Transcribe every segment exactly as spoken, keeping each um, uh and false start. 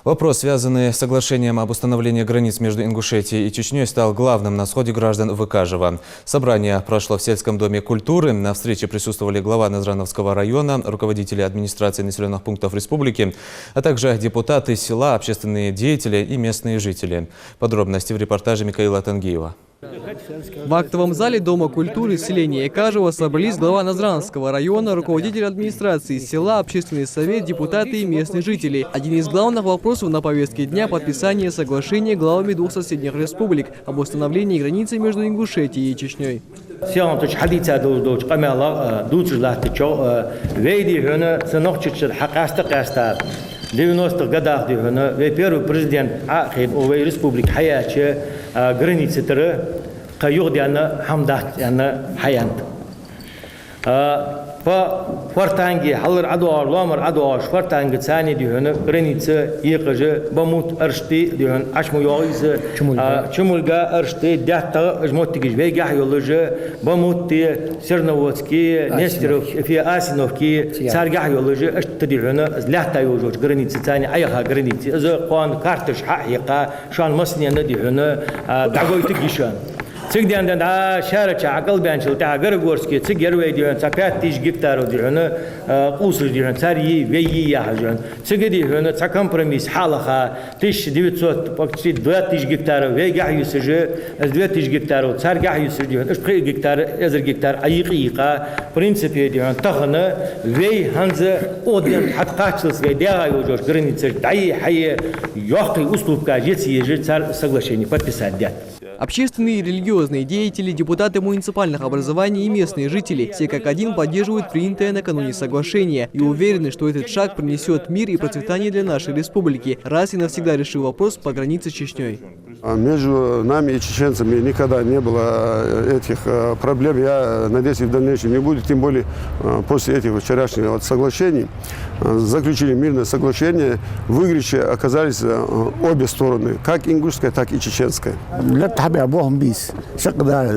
Вопрос, связанный с соглашением об установлении границ между Ингушетией и Чечнёй, стал главным на сходе граждан в Икажево. Собрание прошло в сельском доме культуры. На встрече присутствовали глава Назрановского района, руководители администрации населённых пунктов республики, а также депутаты села, общественные деятели и местные жители. Подробности в репортаже Микаила Тангиева. В актовом зале Дома культуры селения Икажево собрались глава Назрановского района, руководитель администрации села, общественный совет, депутаты и местные жители. Один из главных вопросов на повестке дня — подписание соглашения главами двух соседних республик об установлении границы между Ингушетией и Чечнёй. Сегодня хьадийца долаш долча къамаьлах, э, дувцаш латтачох, э, вай, дий хьона, цу Нохчийчура хьакъаьста-къаьста, девяностых годах, дий хьона, вай первый президент Ӏахайна, вай республика хьаяьча, э, граница тӀара кхы юхаденна хӀама дац аьнна хьаяьннад. Э, по Фортанге, хьалара ӀодоагӀаш, лоамара ӀодоагӀаш, Фортанге царна, дий хьона, граница екъаш ба мутт, Аршти, дий хьона, Ӏаш ма йоагӀий из, Чумульга. А, Чумульга, Аршти, Деттагӏа, уж моттигаш вайгахьа йолаш ба мутт, Серноводски, Асиновки. Нестеровки, фе, Асиновки, Ца. Царгахьа йолаш, иштта, дий хьона, из лаьтта йолаш йолча граница царна Ӏайха граница. Из кхоана карташ хьахьекха, шоана массанена, дий хьона, а, дӀагойтаргья шоана. Цига денна-денна, а, шаьрача Ӏокъалбаьнначул тӀехьагӀа Горогорски, цига яр вай, дий хьона, цхьа пять тысяч гектаров, дий хьона, а, къувсаш, дий хьона, цар йий, вай йий яхаш, дий хьона. Цига, дий хьона, цхьа компромисс хьалаха, тысяча девятьсот, почти две тысячи гектаров вайгахьа юсаш, из две тысячи гектаров царгахьа юсаш, дий хьона, иштта пхи гектар, эзар гектар Ӏоекъа-екъа, в принципе, дий хьона, тахан вай хӀанз укх ден хьатӀакхаччалца вай дегӀа йолаш йолча границаш дӀае-хьае йоккхий уступкаш е ца еш цар соглашени подписать даьд. Общественные и религиозные деятели, депутаты муниципальных образований и местные жители — все как один поддерживают принятое накануне соглашение и уверены, что этот шаг принесёт мир и процветание для нашей республики, раз и навсегда решив вопрос по границе с Чечнёй. А между нами и чеченцами никогда не было, э, этих, э, проблем. Я, э, надеюсь, и в дальнейшем не будет, тем более, э, после этих вчерашних вот соглашений. Заключили мирное соглашение. В выигрыше оказались, э, обе стороны, как ингушская, так и чеченская. Лаьтта хьабаь бохам бийса, шаккха да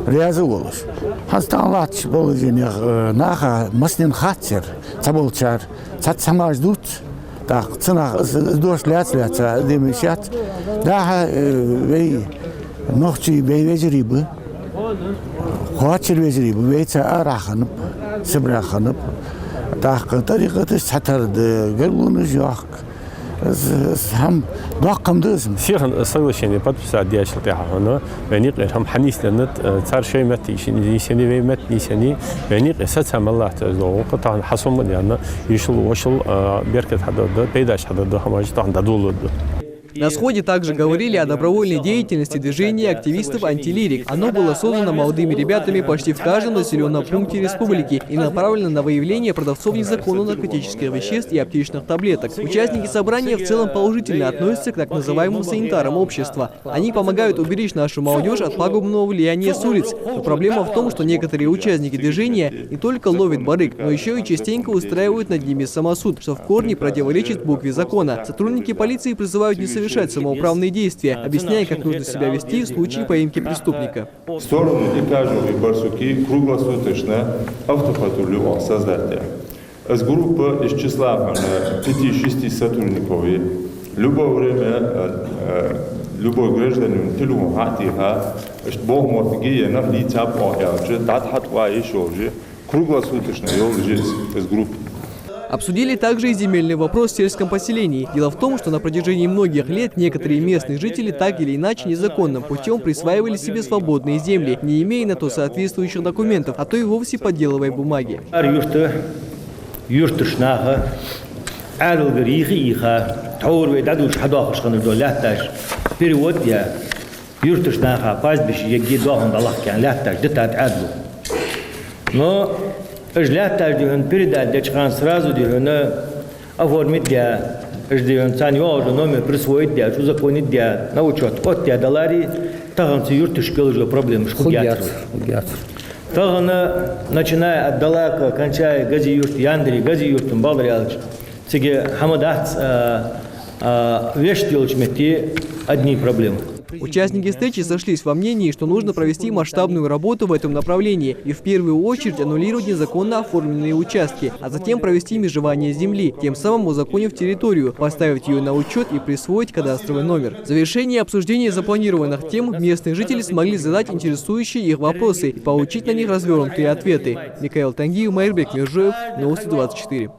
раьза волаш. ХӀанз тахан латтача положенех, э, наха массанена хаттар, цхьаболчар, цхьацца хӀамаш дувц, тӀаккха цу наха из, из дош лаьца-лаьца, дема йиш яц. ДӀахо, э, вай нохчий вай вежарий ба. Кхоачара вежарий ба, вайца арахьа хиннаб, Сибрехьа хиннаб. ТӀаккха тӀарикъаташ цхьатарра да, гаргалонаш йоахк. Из, из хӀама доккха хӀама да из. Сиха соглашени подписать даьчул тӀехьагӀа хьона, вайна юкъера хӀама хьанийсденнад, цар шоай метте шоаш нийсъеннай, вай метте нийсъеннай, вайна юкъе саца мел латташ дола гӀулакх тахан хьасомадаьнна, йишал, вошал, а, беркат хьадода, пайдаш хьадода хӀамаш тахан дӀадоладу. На сходе также говорили о добровольной деятельности движения активистов «Антилирик». Оно было создано молодыми ребятами почти в каждом населённом пункте республики и направлено на выявление продавцов незаконно наркотических веществ и аптечных таблеток. Участники собрания в целом положительно относятся к так называемым санитарам общества. Они помогают уберечь нашу молодёжь от пагубного влияния с улиц. Но проблема в том, что некоторые участники движения не только ловят барыг, но ещё и частенько устраивают над ними самосуд, что в корне противоречит букве закона. Сотрудники полиции призывают не совершать самоуправные действия, объясняя, как нужно себя вести в случае поимки преступника. В сторону Икажева и Барсуки круглосуточно автопатруль создать яь. Из группа из числа, э, пяти-шести сотрудников я. Любое время, э, э, любой гражданин телефон хьатӀатеха, иштта бохам моттиге я нах лийцаб оаха аьлча, дӀатӀахьатӀаваеш йолаш я, круглосуточно йолаш я из, из группа. Обсудили также и земельный вопрос в сельском поселении. Дело в том, что на протяжении многих лет некоторые местные жители так или иначе незаконным путём присваивали себе свободные земли, не имея на то соответствующих документов, а то и вовсе подделывая бумаги. Ар юрта, юртарча наха Ӏаьдалгара йийха-йийха, тхьовра вай дӀадувцаш хьадоахаш хинна дола лаьтташ перевод яь, юртарча наха пастбище ергья доахан дӀалахка лаьтташ дитад Ӏаьдало. Но уж лаьтташ, дий хьона, передать деча хана сразу, дий хьона, оформить даь, уж, дий хьона, царна йоагӀаш йола номер присвоить даь, узаконить даь, на учёт оттадаь даларе, тахан цу юрташка йолаш йола проблемаш хургьяцар. Хургьяцар, хургьяцар. Тахан, начиная от Далака, кончая Гази-Юрт, Яндари, Гази-Юртан бакъдар аьлча, цига хӀама дац, а, а, вешта йолча метте одни проблемы. Участники встречи сошлись во мнении, что нужно провести масштабную работу в этом направлении и в первую очередь аннулировать незаконно оформленные участки, а затем провести межевание земли, тем самым узаконив территорию, поставить ее на учет и присвоить кадастровый номер. В завершении обсуждения запланированных тем местные жители смогли задать интересующие их вопросы и получить на них развернутые ответы. Микаил Тангиев, Майрбек Мержоев, Новости двадцать четыре.